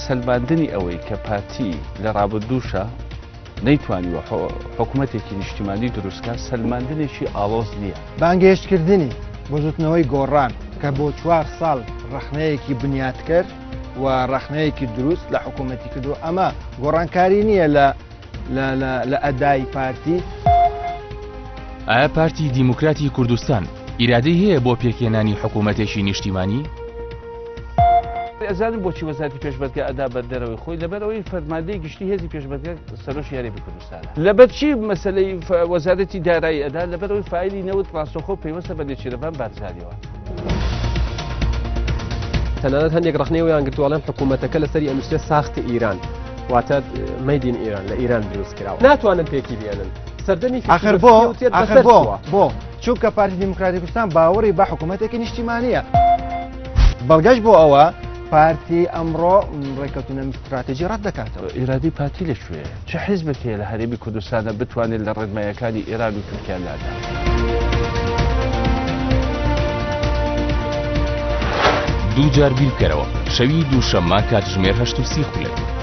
سەلماندنی ئەوەی کە پارتی لە ڕابردووشا نەیتوانیوە حکومەتێکی نیشتیمانی دروست کا، سەلماندنێکی ئاڵۆز نییە. بانگهێشتکردنی بزوتنەوەی گۆڕان کە بۆ چوار ساڵ ڕەخنەیەکی بنیاتکەر و ڕەخنەیەکی دروست لە حکوومەتی کردو ئەمە گۆڕانکاری نییە لە لە ئەدای پارتی. ئایا پارتی دیموکراتی کوردستان ئیرادەی هەیە بۆ پێکهێنانی حکوومەتێکی نیشتیمانی؟ ئەزانن بۆچی وەزارەتی پێشمەرگە ئەدا بە دەرەوەی خۆی؟ لەبەرئەوەی فەرماندەی گشتی هێزی پێشمەرگە سەرۆکی هەرێمی کوردستانە. لەبەر چی مەسەلەی وەزارەتی دارایی ئەدا؟ لەبەرئەوەی فایلی نەوت ڕاستەوخۆ پەیوەستە بە نێچیرەڤان بارزانیەوە. تەنانەت هەندێک ڕەخنەی ئەویان گرتووە ئەڵێن حکوومەتەکە لەسەری ئەنووسرێ ساخت ئیران واتە مەید ئین ئیران لە ئیران دروست کراوە ناتوانن پێکی بێنن سەردەمی ئاخر بۆ ئاخر بۆ بۆ چونکە پارتی دیموکراتی کوردستان باوەڕی بە حکوومەتێکی نیشتیمانیە. بەڵگەش بۆ ئەوە پارتی ئەمڕۆ ڕێککەوتنە ستراتیژی ڕەت دەکاتەوە. ئیرادەی پارتی لە کوێیە؟ چ حیزبێک هەیە لە هەرێمی کوردستاندا بتوانێت لە ڕێنماییەکانی ئێران و تورکیا لادا؟ دووجار بیربکەرەوە شەوی دووشەممە کاتژمێر 8:30.